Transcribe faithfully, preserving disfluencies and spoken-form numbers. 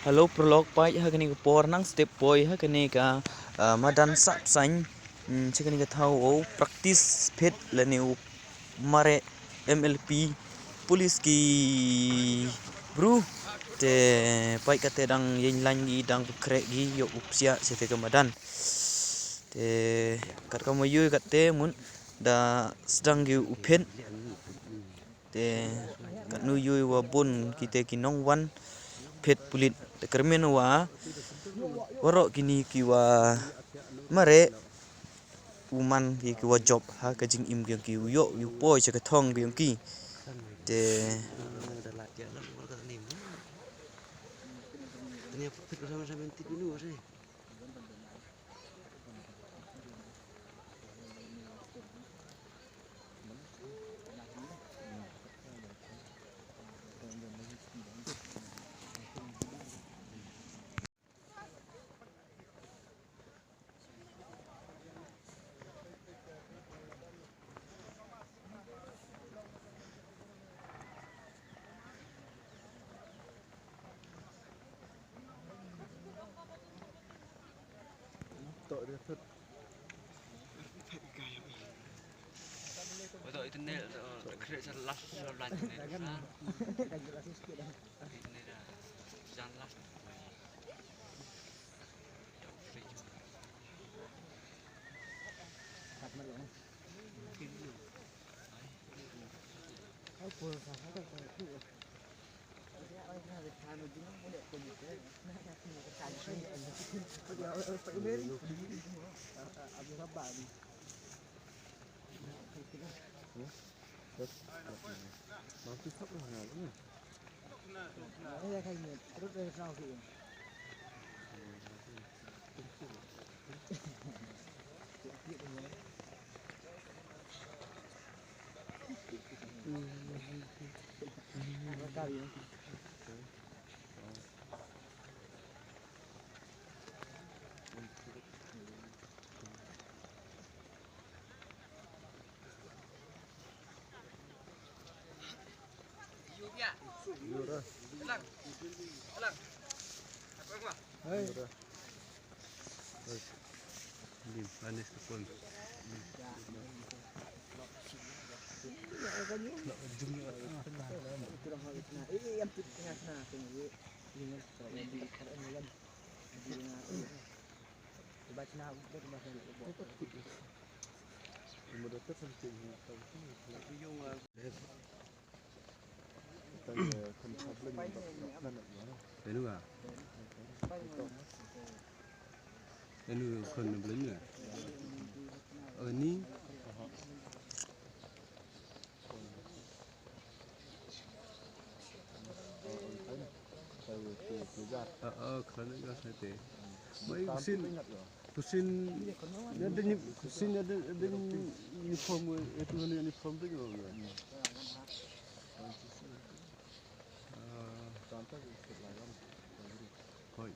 Hello paralok, peit ha kane ka por nang step poi ha kane ka, ah, madan Sapsain. Hmm, sha kane ka thaw u practice phet lane u mareh M L P police ki bru. Te peit kata dang ïeng lain ki dang khreh ki ïoh u psiah sha kata ka madan. Te kat ka ma ïohi kata mut da sdang ki u phet. Te katno ïohi wa bun kita ki nongwan phet pulit. Te kyrmen wa waroh kini ki wa mareh u man ki, ki wa jop ha ka jingim ki ïong ki, u ïoh u poi sha ka thong ki ïong ki. Te Enu ka? Enu ka khun na Blei ne? Oh, ni. Ah, ah, khun na ka sa te. Mai sin. Pusin ya da ni, pusin ya da, da ni uniform, eh, tu ni uniform tu juga. Ah. Koi.